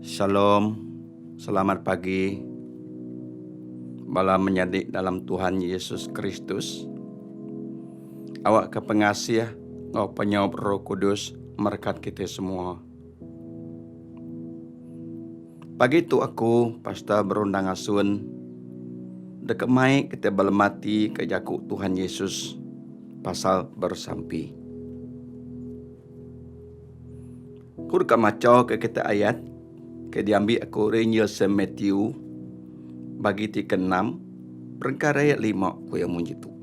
Shalom, selamat pagi bala menyadi dalam Tuhan Yesus Kristus. Awakka pengasih enggau penyaup Roh Kudus merekat kita semua. Pagi tu aku, Pastor Berundang Asun, deka mai kita belemati ke jaku Tuhan Yesus pasal bersampi. Aku deka macha ke kita ayat ke diambi aku ari Injil Saint Matthew bagi ti keenam berengkah ari ayat lima ku iya munyi tu.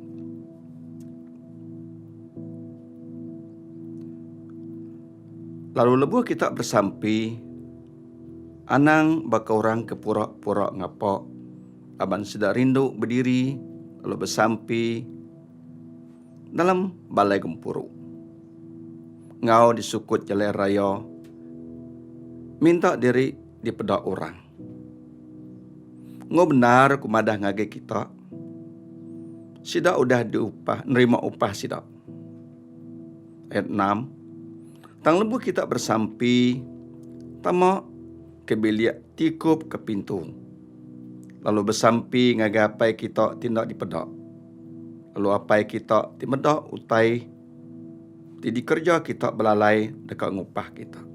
Lalu lebuh kita besampi, anang baka orang ke pura-pura ngapa laban sida rindu bediri lalu besampi dalam balai gempuru enggau di sukut jalai raya minta diri dipeda orang. Enggau bendar ku madah ngagai kita, sida udah diupah nerima upah sida. Ayat 6, Tang lebuh kita besampi, tama ke bilik tikup ke pintu, lalu besampi ngagai Apai kita ti enda dipeda. Lalu Apai kita ti meda utai ti dikereja kita belalai deka ngupah kita.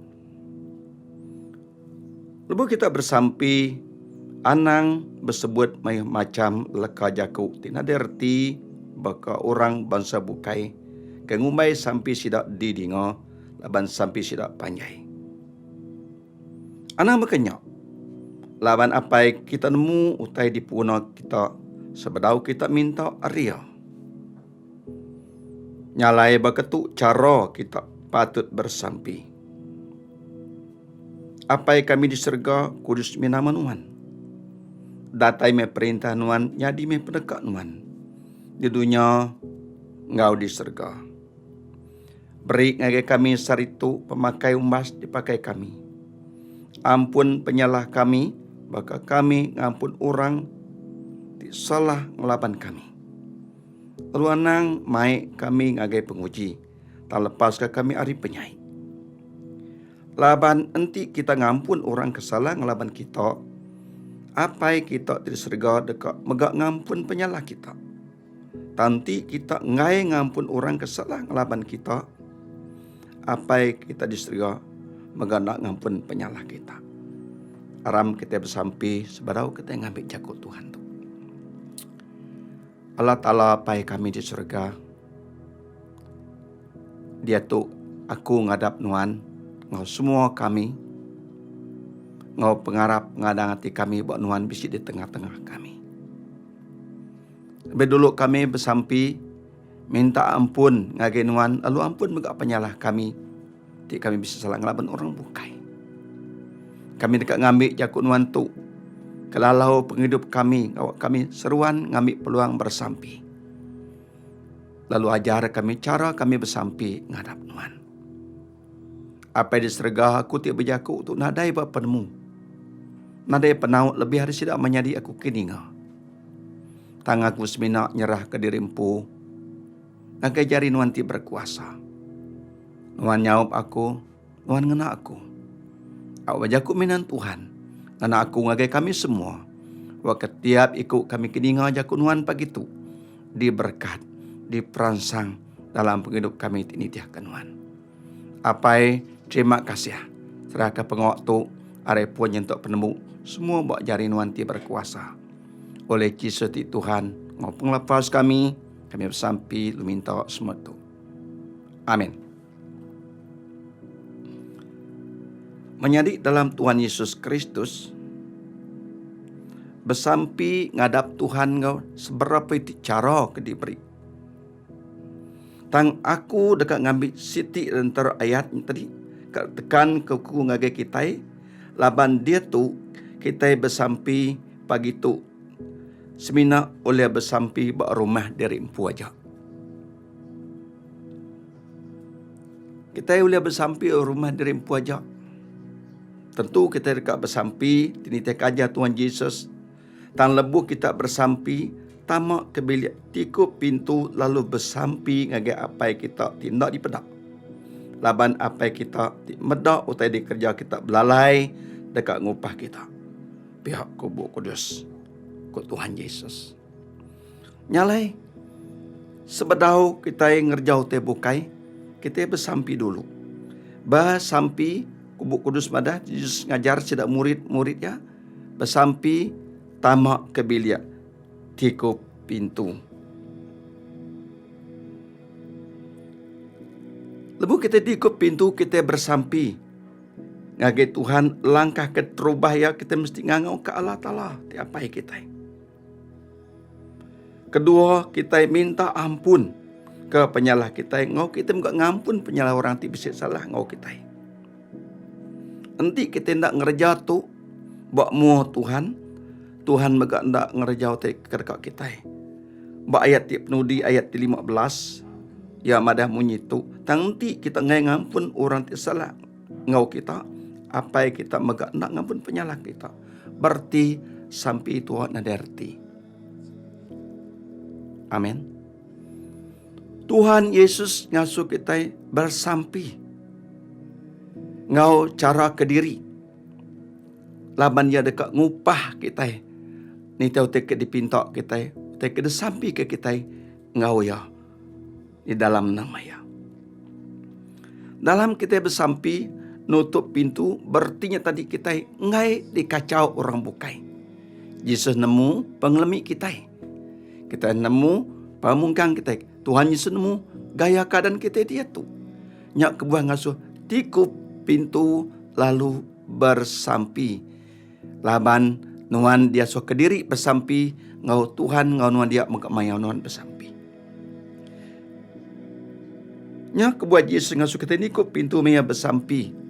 Lebuh kita besampi, anang besebut mayuh macham leka jaku ti nadai reti baka orang bansa bukai ke ngumbai sampi sida didinga laban sampi sida panjai. Anang baka nya, laban Apai kita nemu utai dipuna kita sebedau kita minta ari Iya. Nya alai baka tu chara kita patut besampi. Apai kami di serega, kudus meh nama Nuan. Datai meh perintah Nuan, nyadi meh peneka Nuan di dunya enggau di serega. Beri ngagai kami sehari tu pemakai umbas dipakai kami. Ampun penyalah kami baka kami ngampun orang ti salah ngelaban kami. Lalu anang mai kami ngagai penguji, tang lepaska kami ari penyai. Laban enti kita ngampun orang ke salah ngelaban kita, Apai kita ti di serega deka mega ngampun penyalah kita. Tang enti kita enggai ngampun orang ke salah ngelaban kita, Apai kita di serega mega enda ngampun penyalah kita. Aram kitai besampi sebedau kitai ngambi jaku Tuhan tu. Allah Taala Apai kami di serega, Diatu aku ngadap Nuan enggau semua kami enggau pengarap ngadang ati kami ba Nuan bisi di tengah-tengah kami. Lebih dulu kami besampi minta ampun ngagai Nuan lalu ampun mega penyalah kami ti kami bisi salah ngelaban orang bukai. Kami deka ngambi jaku Nuan tu ke lalau pengidup kami ngawa kami seruan ngambi peluang bersampi. Lalu ajar kami chara kami besampi ngadap Nuan. Apai di serega, aku ti bejaku tu nadai ba penemu. Nadai penau lebih ari sida menyadi aku ke ninga. Tang aku semina nyerahka diri empu ngagai jari Nuan ti berkuasa. Nuan nyaup aku, Nuan ngena aku. Au bejaku minan Tuhan, ngena aku ngagai kami semua. Wak tiap iku kami ke ninga jaku Nuan pagi tu, diberkat, diperansang dalam pengidup kami ti nitihka Nuan. Apai, terima kasih serahka pengawa tu ari pun nyentuk penemu semua ba jari Nuan ti berkuasa. Oleh Jesus ti Tuhan enggau pengelepas kami, kami besampi lalu minta semua tu. Amin. Menyadi dalam Tuhan Yesus Kristus, besampi ngadap Tuhan enggau seberapa iti chara ke diberi. Tang aku deka ngambi siti entara ayat nya tadi ka tekan ke ku ngagai kitai laban diatu kitai besampi pagi tu semina ulih besampi ba rumah diri empu aja. Kitai ulih besampi rumah diri empu aja. Tentu kitai deka besampi ti nitihka ajar Tuhan Jesus. Tang lebuh kita bersampi, tama ke bilik tikup pintu lalu besampi ngagai Apai kita ti enda dipeda. Laban Apai kita ti meda utai dikereja kita belalai, deka ngupah kita. Pia ku Bup Kudus, ku Tuhan Jesus. Nya alai, sebedau kitai ngereja utai bukai, kitai besampi dulu. Besampi, ku Bup Kudus madah, Jesus ngajar sida murid-murid iya, besampi tama ke bilik tikup pintu. Lebuh kitai tikup pintu, kitai besampi ngagai Tuhan, langkah keterubah iya kitai mesti ngangau ke Allah Taala ti Apai kitai. Kedua, kitai minta ampun ke penyalah kitai enggau kitai mega ngampun penyalah orang ti bisi salah enggau kitai. Enti kitai enda ngereja tu ba mua Tuhan, Tuhan mega enda ngereja utai ke deka kitai. Ba ayat ti penudi ayat ti 15, iya madah munyi tu, tang enti kita enggai ngampun orang ti salah enggau kita, Apai kita mega enda ngampun penyalah kita. Bereti sampi tua nadai reti. Amen. Tuhan Yesus ngasuh kitai bersampi enggau chara kediri laban iya deka ngupah kitai nitih utai ke dipinta kitai, utai ke disampika kitai enggau iya di dalam nama iya. Dalam kitai besampi nutup pintu bereti nya tadi kitai enggai dikachau orang bukai. Jesus nemu pengelemi kitai. Kitai nemu pemungkang kitai. Tuhan Yesus nemu gaya keadaan kitai diatu. Nya kebuah ngasuh tikup pintu lalu bersampi. Laban nuan diasuh kediri besampi enggau Tuhan enggau nuan dia mega maya nuan besampi. Nya kebuah Jesus ngasuh kitai nikup pintu maya besampi.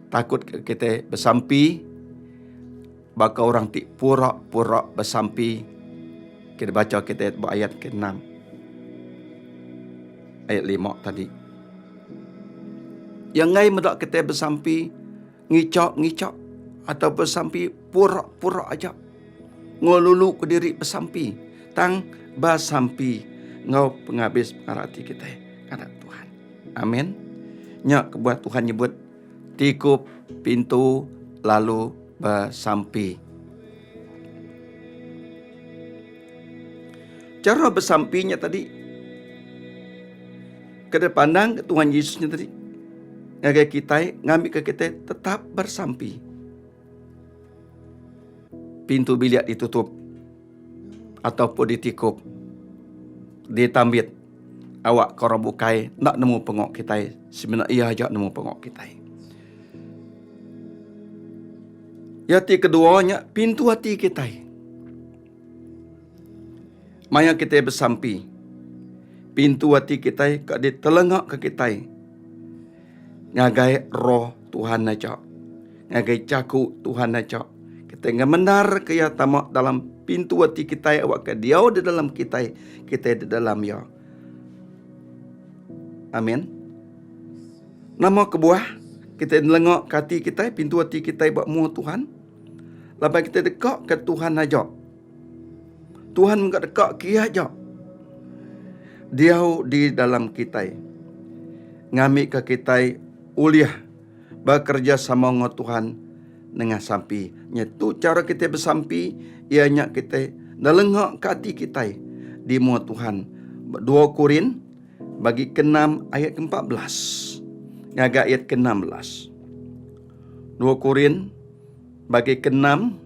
Takut kitai besampi baka orang ti pura-pura besampi ke dibacha kitai ba ayat ke enam ayat lima tadi. Iya enggai meda kitai besampi ngicha-ngicha atau besampi pura-pura aja. Ngelulu kediri besampi tang besampi enggau pengabis pengarap ati kitai ngadat Tuhan. Amin. Nya kebuah Tuhan nyebut tikup pintu lalu besampi. Cara besampi nya tadi kena pandang ke Tuhan Yesus nya tadi ngagai kitai ngambika kitai tetap bersampi. Pintu bilik ditutup ataupun ditikup ditambit awak ke orang bukai enda nemu pengo kitai semina iya aja nemu pengo kitai. Iya ti kedua nya pintu ati kitai. Maya kitai besampi pintu ati kitai ka ditelenga ke kitai ngagai roh Tuhan aja ngagai jaku Tuhan aja. Kitai ngemendar ke iya tama dalam pintu ati kitai awakka diau di dalam kitai, kitai di dalam iya. Amin. Nama kebuah kitai nelenga ke ati kitai, pintu ati kitai ba mua Tuhan? Laban kitai deka ke Tuhan aja. Tuhan mega deka ke iya aja. Diau di dalam kitai. Ngambika kitai ulih bekerejasama enggau Tuhan nengah sampi. Nya tu chara kitai besampi iya nya kitai nelengaka ati kitai di mua Tuhan. Ba dua Korin bagi keenam ayat ke 14 ngagai ayat ke 16. Dua Korin bagi keenam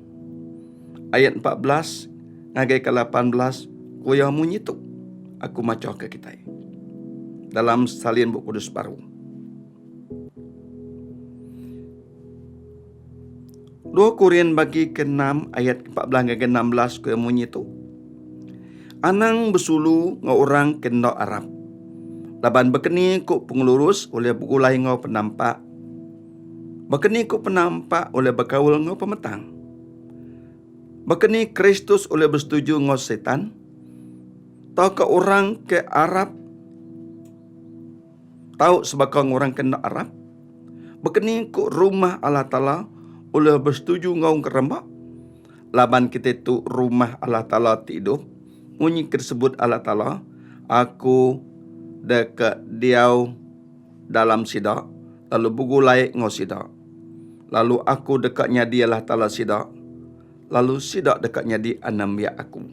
ayat 14 ngagai ke 18 ku iya munyi tu. Aku macha ke kitai dalam salin Bup Kudus Baru. Dua Korin bagi ke-6 ayat 14 ngagai 16 ku munyi tu. Anang besulu enggau orang ke enda arap. Laban bekeni ku pengelurus ulih begulai enggau penampak. Bekeni ku penampak ulih bekaul enggau pemetang. Bekeni Kristus ulih besetuju enggau Sitan? Tauka orang ke arap Tau sebaka enggau orang ke enda arap? Baka ni ku rumah Allah Taala ulih besetuju enggau ngeremba? Laban kitai tu rumah Allah Taala ti idup, munyi ke disebut Allah Taala, Aku deka diau dalam sida lalu begulai enggau sida. Lalu Aku deka nyadi Allah Taala sida, lalu sida deka nyadi anembiak Aku.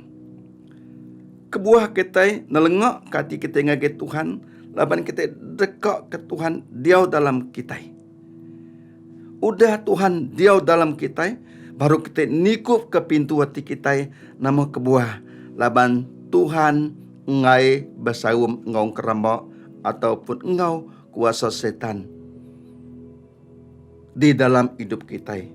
Kebuah kitai nelengaka ati kitai ngagai Tuhan laban kitai deka ke Tuhan diau dalam kitai. Udah Tuhan diau dalam kitai, baru kitai nikupka pintu ati kitai nama kebuah laban Tuhan enggai besaum enggau engkeramba ataupun enggau kuasa setan di dalam idup kitai.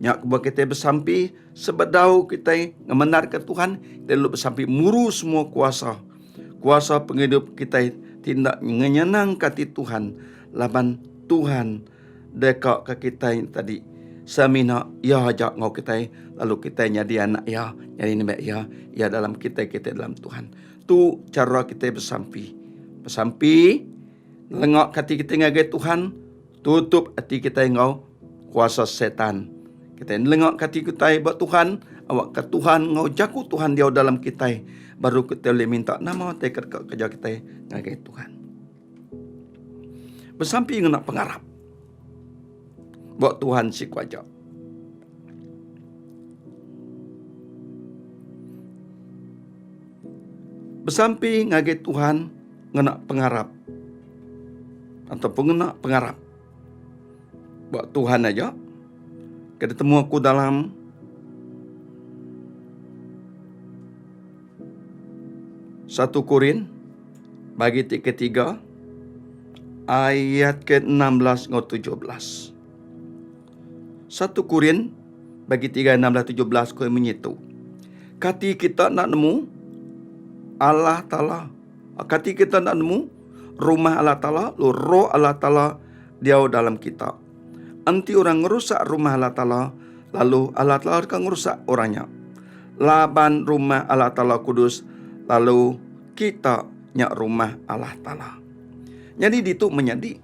Nya kebuah kitai besampi sebedau kitai ngemendarka Tuhan, kitai dulu besampi muru semua kuasa. Kuasa pengidup kitai ti enda ngenyenangka ati Tuhan laban Tuhan deka ke kitai tadi semina Iya aja enggau kitai lalu kitai nyadi anak Iya, nyadi nembiak Iya, Iya dalam kitai, kitai dalam Tuhan. Tu chara kitai besampi. Besampi ngelengaka ati kitai ngagai Tuhan. Tutup ati kitai enggau kuasa setan. Kitai nelengaka ati kitai ba Tuhan, awakka Tuhan enggau jaku Tuhan diau dalam kitai, baru kitai ulih minta nama ti ke deka kereja kitai ngagai Tuhan. Besampi ngena pengarap ba Tuhan siku aja. Besampi ngagai Tuhan ngena pengarap atau pengena pengarap ba Tuhan aja ke ditemu aku dalam satu Korin bagi ti ketiga ayat ke 16 enggau 17. Satu Korin bagi 3 16 17 ko munyi tu. Kati kita enda nemu Allah Taala Kati kita enda nemu rumah Allah Taala lalu roh Allah Taala diau dalam kita. Enti orang ngerusak rumah Allah Taala, lalu Allah Taala deka ngerusak orang nya. Laban rumah Allah Taala kudus, lalu kita nya rumah Allah Taala. Nyadi ditu menyadi,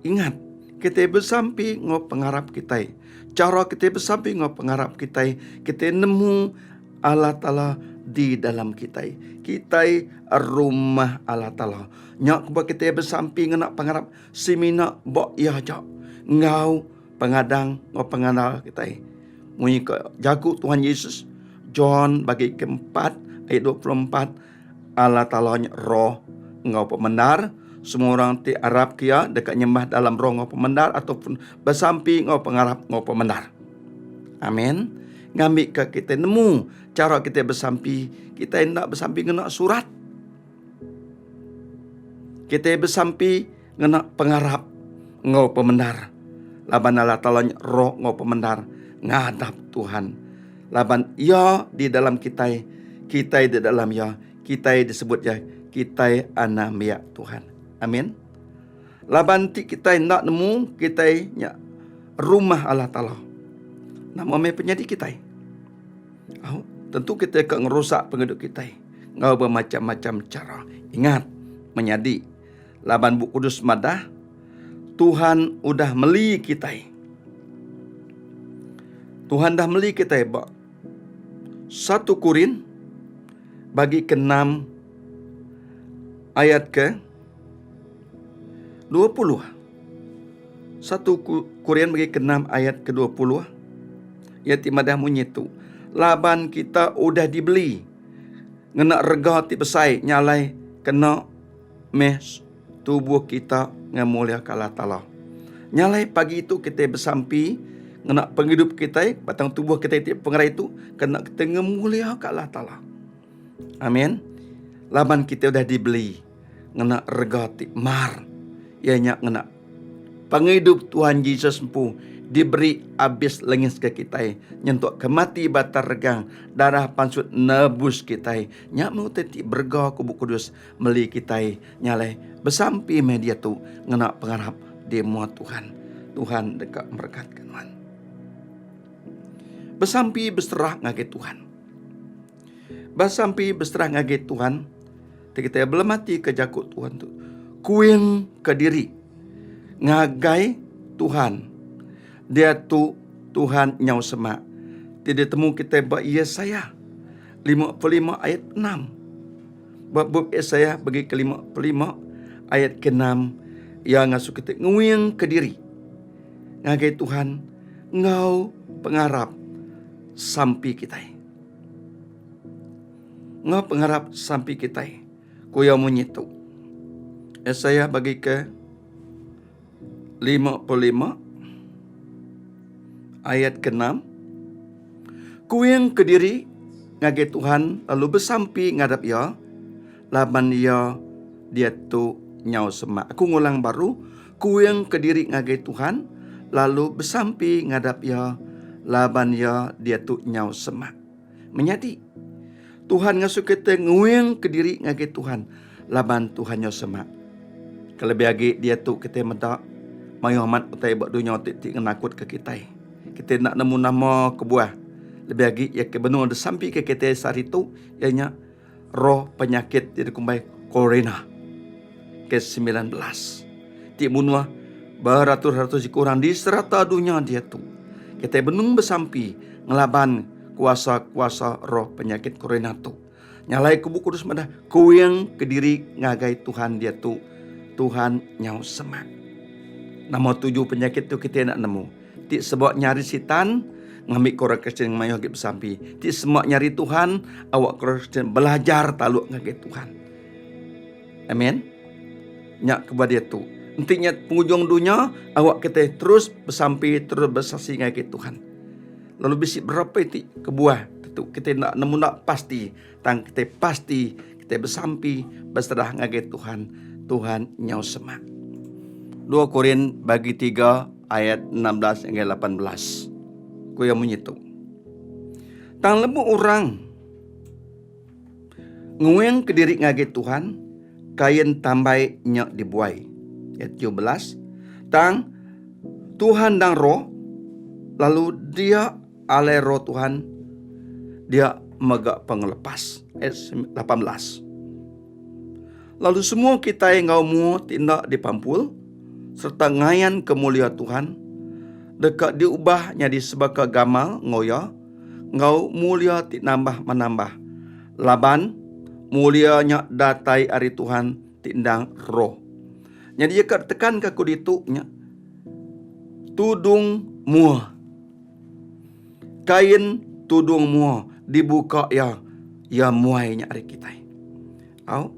ingat, kitai besampi enggau pengarap kitai. Chara kitai besampi enggau pengarap kitai, kitai nemu Allah Taala di dalam kitai. Kitai rumah Allah Taala. Nya kebuah kitai besampi ngena pengarap semina ba Iya aja enggau pengadang enggau pengandal kitai. Munyi ke jaku Tuhan Yesus John bagi keempat ayat 24 Allah Taala nya roh enggau pemendar. Semua orang ti arap ke Iya deka nyembah dalam roh enggau pemendar ataupun besampi enggau pengarap enggau pemendar. Amin. Ngambika kitai nemu chara kitai besampi, kitai enda besampi ngena surat. Kitai besampi ngena pengarap enggau pemendar. Laban Allah Taala nya roh enggau pemendar ngadap Tuhan. Laban Iya di dalam kitai, kitai di dalam Iya, kitai disebut Iya kitai anak nembiak Tuhan. Amin. Laban ti kitai enda nemu kitai nya rumah Allah Taala. Nama meh penyadi kitai? Au, tentu kitai ka ngerusak pengidup kitai enggau bemacham-macham chara. Ingat, menyadi, laban Bup Kudus madah, Tuhan udah meli kitai. Tuhan dah meli kitai ba satu Korin bagi keenam ayat ke 20. Satu Korin bagi keenam ayat ke 20 iya ti madah munyi tu. Laban kita udah dibeli ngena rega ti besai nya alai kena meh tubuh kita ngemuliaka Allah Taala. Nya alai pagi tu kitai besampi ngena pengidup kitai batang tubuh kitai ti pengerai tu kena kitai ngemuliaka Allah Taala. Amin. Laban kitai udah dibeli ngena rega ti mar iya nya ngena pengidup Tuhan Jesus empu diberi abis lengis ke kitai nyentuk ke mati ba regang darah pansut nebus kitai. Nya meh utai ti berega ku Bup Kudus meli kitai nya alai besampi meh diatu ngena pengarap di mua Tuhan. Tuhan deka merekatka nuan. Besampi beserah ngagai Tuhan. Besampi beserah ngagai Tuhan ti kitai belematika jaku Tuhan tu. Kuing ke diri ngagai Tuhan. Diatu Tuhan nyau semak ti ditemu kitai ba Yesaya 55 ayat 6. Ba bup Yesaya bagi ke 55 ayat ke 6 iya ngasuh kitai nguing ke diri ngagai Tuhan. enggau pengarap sampi kitai. Enggau pengarap sampi kitai. Ku iya munyi tu. Isaiah bagi ke 55 ayat ke-6 Kuing kediri ngagai Tuhan lalu besampi ngadap iya laban iya diatu nyau semak. Aku ngulang baru, kuing kediri ngagai Tuhan lalu besampi ngadap iya laban iya diatu nyau semak. Menyadi, Tuhan ngasuh kita nguing kediri ngagai Tuhan laban Tuhan nyau semak. Kelebih agi diatu kitai meda mayuh amat utai ba dunya ti ti ngenakutka kitai. Kitai enda nemu nama kebuah. Lebih agi iya ke benung disampika kitai sehari tu iya nya roh penyakit ti dikumbai Corona ke 19 ti munuh beratus-ratus iku orang di serata dunya diatu. Kitai benung besampi ngelaban kuasa-kuasa roh penyakit Corona tu. Nya alai ku Bup Kudus madah, Kuing kediri ngagai Tuhan diatu, Tuhan nyau semak. Nama tuju penyakit tu kitai enda nemu. Ti seba nyari Sitan, ngambika orang Kristian mayuh agi besampi. Ti sema nyari Tuhan, awakka orang Kristian belajar taluk ngagai Tuhan. Amen. Nya kebuah diatu. Enti nya pengujung dunya, awak kitai terus besampi, terus besaksi ngagai Tuhan. Lalu bisi berapa iti kebuah tentu kitai enda nemu enda pasti, tang kitai pasti kitai besampi beserah ngagai Tuhan, Tuhan nyau semak. 2 Korin bagi 3 ayat 16 hingga 18. Ku iya munyi tu. Tang lebuh orang nguing kediri ngagai Tuhan, kain tambai nya dibuai. Ayat 17. Tang Tuhan dang roh, lalu dia alai roh Tuhan, dia mega pengelepas. Ayat 18. Lalu semua kitai enggau mua ti enda dipampul sereta ngayan ke mulia Tuhan deka diubah nyadi sebaka gamal enggau Iya enggau mulia ti nambah-menambah, laban mulia nya datai ari Tuhan ti endang Roh. Nyadi iya ka ditekanka aku ditu nya tudung mua. Kain tudung mua dibuka iya, iya muai nya ari kitai. Au.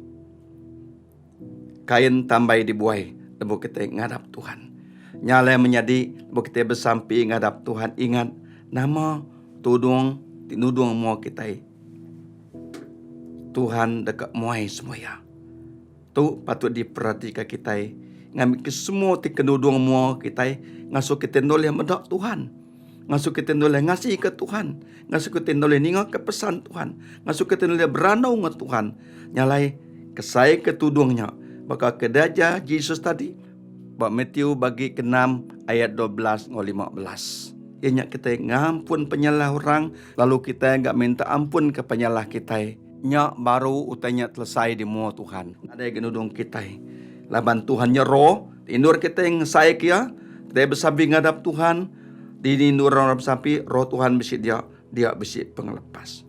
Kain tambai dibuai lebuh kitai ngadap Tuhan. Nya alai menyadi lebuh kitai besampi ngadap Tuhan ingat nama tudung ti nudung mua kitai. Tuhan deka muai semua iya. Tu patut diperatika kitai ngambika semua ti ke nudung mua kitai ngasuh kitai enda ulih meda Tuhan. Ngasuh kitai enda ulih ngasika Tuhan. Ngasuh kitai enda ulih ningaka pesan Tuhan. Ngasuh kitai enda ulih berandau enggau Tuhan. Nya alai, kesai ke tudung nya baka ke diajar Jesus tadi ba Matthew bagi keenam ayat 12 enggau 15. Iya nya kitai ngampun penyalah orang lalu kitai ga minta ampun ke penyalah kitai. Nya baru utai nya telesai di mua Tuhan. Nadai ga nudung kitai. Laban Tuhan nya Roh, ti endur kitai ngesaika Iya, kitai besampi ngadap Tuhan, dini endur orang besampi, Roh Tuhan bisi dia, dia bisi pengelepas.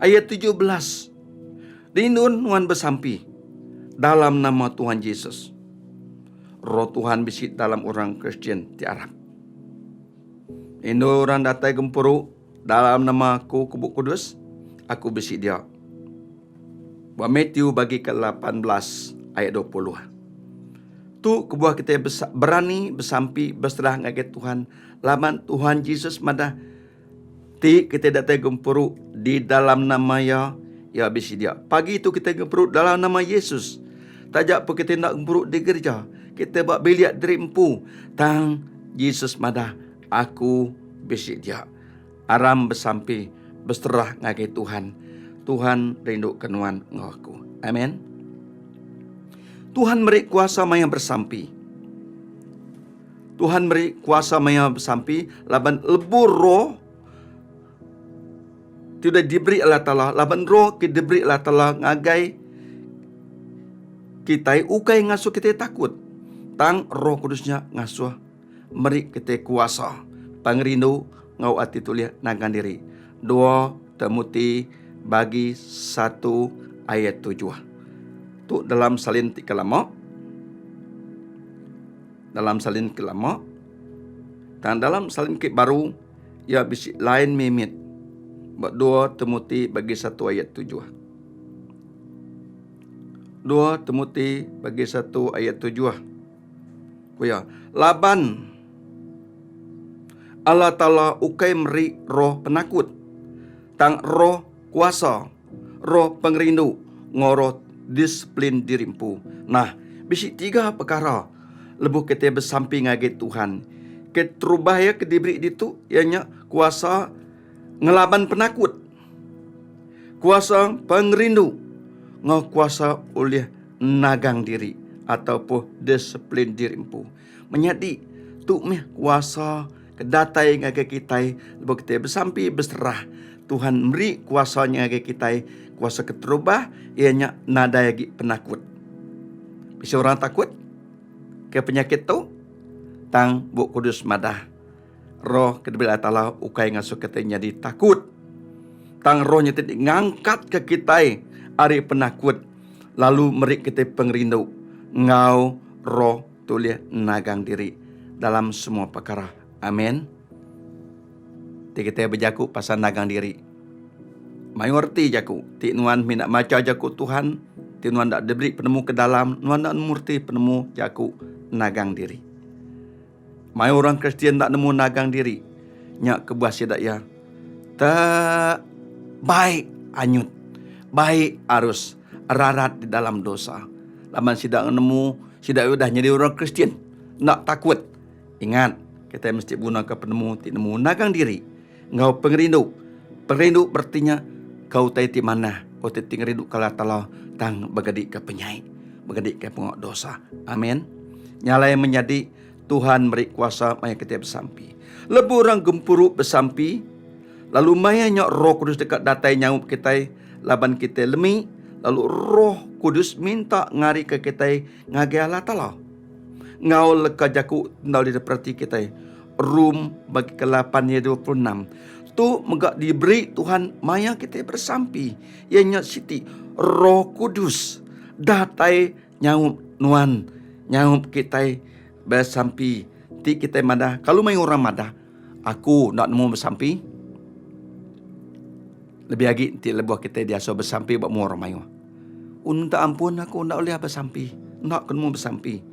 Ayat 17, Di endur nuan besampi dalam nama Tuhan Jesus. Roh Tuhan bisi dalam orang Kristian ti arap. Endur orang datai gempuru dalam nama aku ke Bup Kudus, aku bisi dia. Ba Matthew bagi ke 18 ayat 20. Tu kebuah kitai berani besampi beserah ngagai Tuhan laban Tuhan Jesus madah ti kitai datai gempuru di dalam nama iya, iya bisi dia. Pagi tu kitai gempuru dalam nama Yesus. Taja pun kitai enda gempuru di gereja, kitai ba bilik diri empu, tang Jesus madah aku bisi dia. Aram besampi beserah ngagai Tuhan. Tuhan rinduka nuan enggau aku. Amen. Tuhan meri kuasa maya bersampi. Tuhan meri kuasa maya besampi laban lebuh roh ti udah diberi Allah Taala laban roh ke diberi Allah Taala ngagai kitai ukai ngasuh kitai takut tang Roh Kudus nya ngasuh meri kitai kuasa pengerindu enggau ati tulih nagang diri. 2 Timoti bagi 1 ayat 7. Tu dalam salin ti ke lama. Dalam salin ke lama. Tang dalam salin ke baru iya bisi lain mimit ba dua Timoti bagi satu ayat tujuh. Dua Timoti bagi satu ayat tujuh. Ku iya, laban Allah Taala ukai meri roh penakut, tang roh kuasa, roh pengerindu enggau roh disiplin diri empu. Nah, bisi tiga pekara lebuh kitai besampi ngagai Tuhan. Keterubah iya ke diberi ditu iya nya kuasa ngelaban penakut, kuasa pengerindu enggau kuasa ulih nagang diri ataupun disiplin diri empu. Menyadi, tu meh kuasa ke datai ngagai kitai lebuh kitai besampi beserah. Tuhan meri kuasa nya ngagai kitai. Kuasa keterubah iya nya nadai agi penakut. Bisi orang takut ke penyakit tu? Tang Bup Kudus madah, Roh ke diberi Allah Taala ukai ngasuh kitai nyadi takut. Tang roh nya ti ngangkatka kitai ari penakut lalu meri kitai pengerindu enggau roh ti ulih nagang diri dalam semua pekara. Amen. Ti kitai bejaku pasal nagang diri. Mayuh reti jaku ti nuan mina macha jaku Tuhan ti nuan enda diberi penemu ke dalam nuan enda nemu reti penemu jaku nagang diri. Mayuh orang Kristian enda nemu nagang diri nya kebuah sida iya te bai anyut bai arus rarat di dalam dosa. Laban sida nemu sida udah nyadi orang Kristian enda takut. Ingat, kitai mesti begunaka penemu ti nemu nagang diri enggau pengerindu. Pengerindu bereti nya ke utai ti manah, utai ti ngerinduka Allah Taala tang begedika penyai, begedika pengawa dosa. Amin. Nya alai menyadi Tuhan meri kuasa maya kitai besampi. Lebuh orang gempuru besampi, lalu maya nya Roh Kudus deka datai nyaup kitai laban kitai lemi, lalu Roh Kudus minta ngarika kitai ngagai Allah Taala. Enggau leka jaku enda ulih diperati kitai. Rum bagi ke lapan iya 26. Tu mega diberi Tuhan maya kitai bersampi. Iya nya siti Roh Kudus datai nyaup nuan, nyaup kitai besampi. Ti kitai madah, kalu mayuh orang madah, aku enda nemu besampi. Lebih agi enti lebuh kitai diasuh besampi ba mua orang mayuh. Un minta ampun aku enda ulih besampi. Enda ke nemu besampi.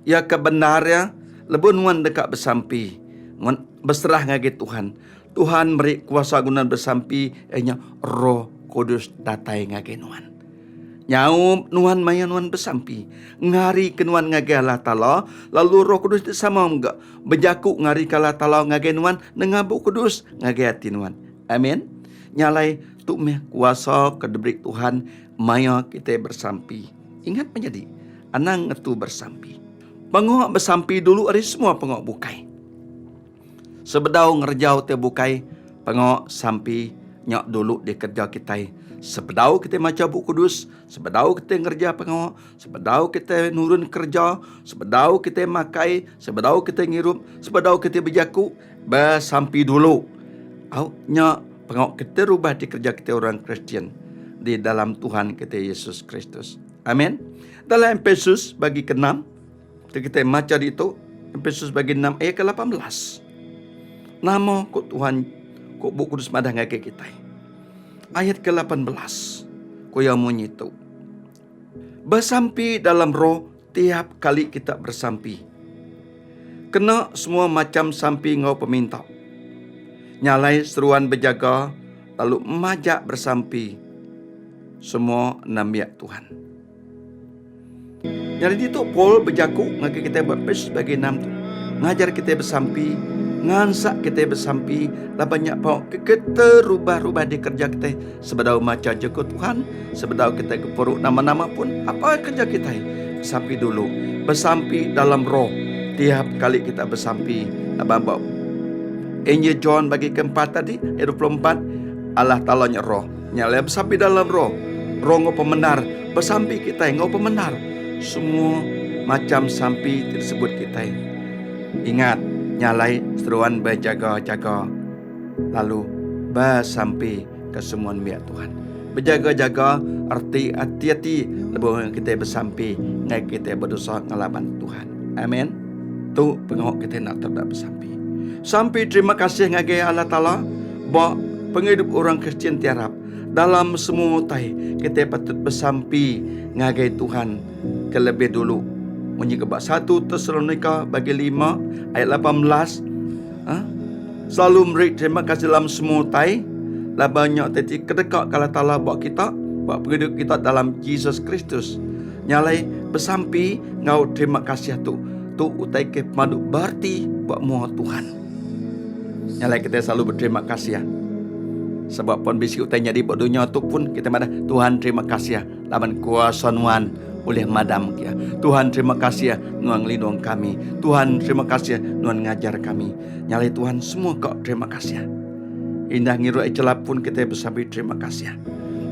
Iya ke bendar iya, lebuh nuan deka besampi, nuan beserah ngagai Tuhan. Tuhan meri kuasa guna besampi iya nya Roh Kudus datai ngagai nuan. Nyaup nuan maya nuan besampi. Ngarika nuan ngagai Allah Taala, lalu Roh Kudus ti sama mega bejaku ngarika Allah Taala ngagai nuan nengah Bup Kudus ngagai ati nuan. Amin. Nya alai tu meh kuasa ke diberi Tuhan maya kitai bersampi. Ingat menyadi, anang ngetu bersampi. Pengawa besampi dulu ari semua pengawa bukai. Sebedau ngereja utai bukai, pengawa sampi nya dulu dikereja kitai. Sebedau kitai macha Bup Kudus, sebedau kitai ngereja pengawa, sebedau kitai nurun kereja, sebedau kitai makai, sebedau kitai ngirup, sebedau kitai bejaku, Besampi dulu. Au nya pengawa keterubah dikereja kitai orang Kristian di dalam Tuhan kitai Yesus Kristus. Amin. Dalam Efesus bagi ke-6, kita macha ditu, Efesus bagi 6 ayat ke-18. Nama ku Tuhan ku Bup Kudus madah ngagai kitai. Ayat ke-18 ku iya munyi tu. Besampi dalam roh tiap kali kita bersampi. Kena semua macham sampi enggau peminta. Nya alai seruan bejaga lalu majak bersampi semua nembiak Tuhan. Nyadi ditu Paul bejaku ngagai kitai ba page bagi enam tu ngajar kitai besampi, ngansak kitai besampi laban nya pau ke keterubah-rubah dikereja kitai sebedau macha jaku Tuhan, sebedau kitai gempuru nama-nama pun apa kereja kitai besampi dulu. Besampi dalam roh tiap kali kita besampi laban ba Injil John bagi keempat tadi ayat 24 Allah Taala nya roh. Nya alai besampi dalam roh. Roh enggau pemendar besampi kitai enggau pemendar. Semua macham sampi ti disebut kitai. Ingat, nya alai seruan bejaga-jaga lalu besampi ke semua nembiak Tuhan. Bejaga-jaga reti ati-ati lebuh kitai besampi enggai kitai bedosa ngelaban Tuhan. Amen. Tu pengawa kitai enda tau enda besampi. Sampi terima kasih ngagai Allah Taala ba pengidup orang Kristian ti arap. Dalam semua utai, kitai patut besampi ngagai Tuhan ke lebih dulu. Munyi ke ba satu Tesalonika bagi lima ayat 18, ha? Selalu meri terima kasih dalam semua utai, laban nya utai ti kedeka ke Allah Taala ba kita, ba pengidup kita dalam Jesus Kristus. Nya alai besampi enggau terima kasih tu. Tu utai ke pemadu bereti ba mua Tuhan. Nya alai kitai selalu beterima kasih. Sebab pun bisi utai nyadi ba dunya tu pun kitai madah Tuhan terima kasih laban kuasa nuan ulih madam kia. Tuhan terima kasih nuan ngelindung kami. Tuhan terima kasih nuan ngajar kami. Nya alai Tuhan semua ka terima kasih. Indah ngiru ai chelap pun kitai besampi terima kasih.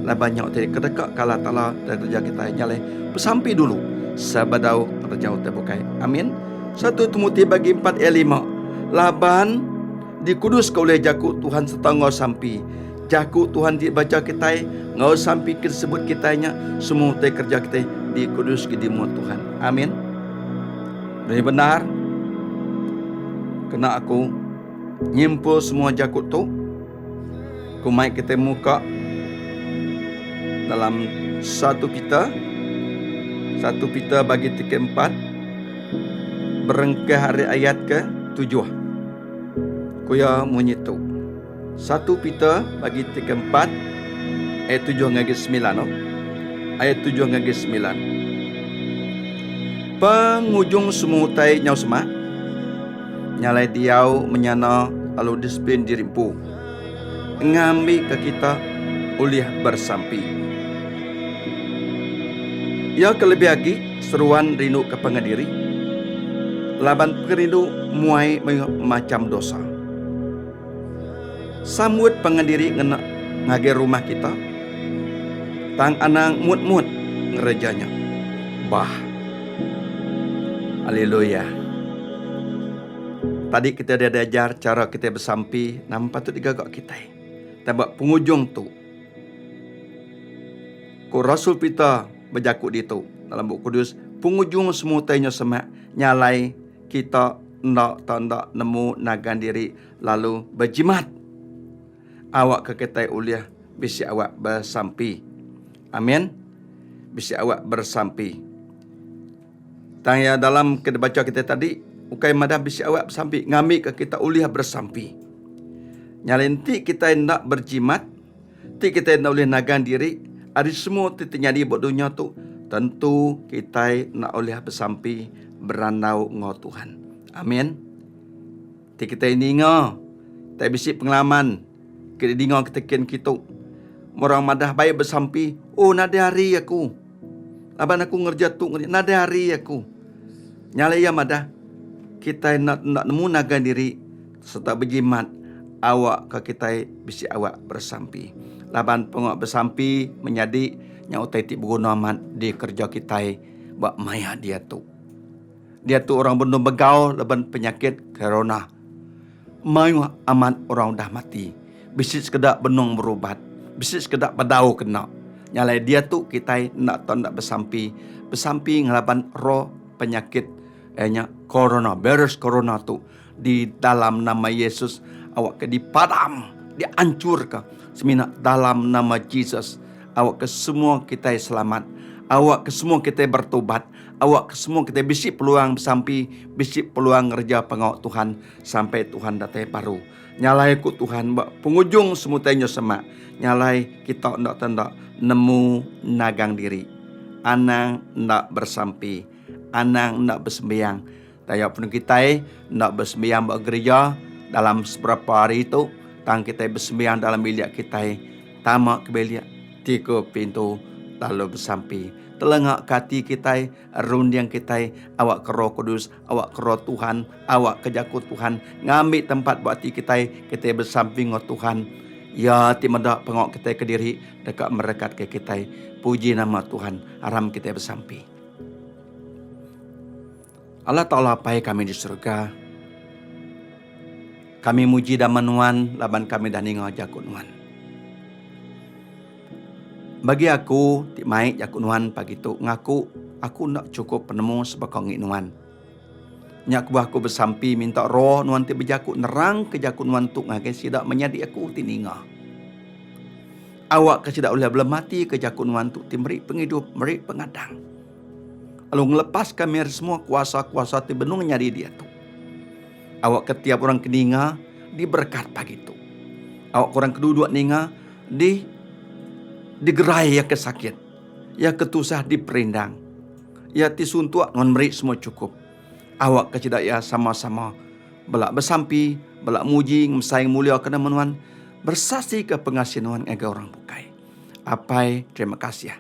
Laban nya utai kedeka ke Allah Taala dalam kereja kitai. Nya alai besampi dulu sebedau kereja utai bukai. Amin. Satu Timoti bagi empat ayat lima. Laban dikuduska ulih jaku Tuhan sereta enggau sampi. Jaku Tuhan ti bacha kitai enggau sampi ke disebut kitai nya semua utai kereja kitai dikuduska di mua Tuhan. Amin. Lebih bendar kena aku Nyimpul semua jaku tu, ku mai kitai muka dalam satu Peter, satu Peter bagi ti keempat, berengkah ari ayat ke tujuh. Ku iya munyi tu. Satu Peter bagi ti keempat, ayat tujuh ngagai semilan. Oh. Ayat tujuh ngagai semilan. Pengujung semua utai nyau semak. Nya alai diau menyana lalu disiplin diri empu ngambika kita ulih besampi. Iya ke lebih agi seruan rinduka pangan diri laban pengerindu muai mayuh macham dosa. Sambut pangan diri ngena ngagai rumah kita tang anang mut-mut ngereja nya. Bah. Haleluya. Tadi kita udah diajar chara kitai besampi nama patut digaga kitai. Tang ba pengujung tu, ku Rasul Peter bejaku ditu dalam Bup Kudus, pengujung semua utai nya semak, nya alai kita enda tau enda nemu nagang diri lalu bejimat awakka kitai ulih bisi awak besampi. Amin. Bisi awak bersampi. Tang iya dalam ke dibacha kitai tadi, ukai madah bisi awak besampi, ngambika kita ulih bersampi. Nya alai enti kitai enda berjimat, enti kitai enda ulih nagang diri ari semua ti nyadi ba dunya tu, tentu kitai enda ulih besampi berandau enggau Tuhan. Amin. Ti kitai ninga, kitai bisi pengalaman ke didinga kitai kin kitu. Orang madah bai besampi, oh nadai hari aku. Laban aku ngereja tu ngereja nadai hari aku. Nya alai iya madah kitai enda enda nemu nagang diri sereta bejimat awakka kitai bisi awak besampi. Laban pengawa besampi menyadi nya utai ti beguna amat dikereja kitai ba maya diatu. Diatu orang benung begau laban penyakit corona. Mayuh amat orang udah mati. Bisi sekeda benung berubat. Bisi sekeda bedau kena. Nya alai diatu kitai enda tau enda besampi. Besampi ngelaban roh penyakit iya nya corona, virus corona tu di dalam nama Yesus awakka dipadam, dianchurka semina dalam nama Jesus. Awakka semua kitai selamat. Awakka semua kitai bertobat. Awakka semua kitai bisi peluang besampi, bisi peluang ngereja pengawa Tuhan sampai Tuhan datai baru. Nya alai ku Tuhan ba pengujung semua utai nyau semak. Nya alai kita enda tau enda nemu nagang diri. Anang enda bersampi. Anang enda besembiang. Taja pun kitai enda besembiang ba gerija dalam seberapa hari tu, tang kitai besembiang dalam bilik kitai. Tama ke bilik, tiga pintu lalu besampi. Telenga ke ati kitai, runding kitai, awak ke Roh Kudus, awak ke Roh Tuhan, awak ke Jaku Tuhan ngambi tempat ba ati kitai, kitai besampi enggau Tuhan. Iya ti meda pengawa kitai kediri deka merekatka kitai. Puji nama Tuhan. Aram kitai besampi. Allah Taala Apai kami di surga, kami muji dama Nuan laban kami dah ninga jaku Nuan. Bagi aku ti mai jaku Nuan pagi tu ngaku aku enda chukup penemu sebaka ngi Nuan. Nya kebuah aku besampi minta Roh Nuan ti bejaku nerangka jaku Nuan tu ngagai sida menyadi aku ti ninga. Awakka sida ulih belematika jaku Nuan tu ti meri pengidup, meri pengadang. Lalu ngelepaska kami ari semua kuasa-kuasa ti benung nyadi diatu. Awakka tiap orang ke ninga diberekat pagi tu. Awakka orang ke duduk ninga di digerai iya ke sakit, iya ke tusah diperindang. Iya ti suntuk nuan meri semua chukup. Awakka sida iya sama-sama bela besampi, bela muji ngemesai ngemuliaka nama nuan, bersasika pengasih nuan ngagai orang bukai. Apai, terima kasih.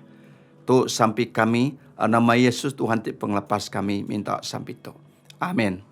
Tu sampi kami, nama Yesus Tuhan ti pengelepas kami minta sampi tu. Amin.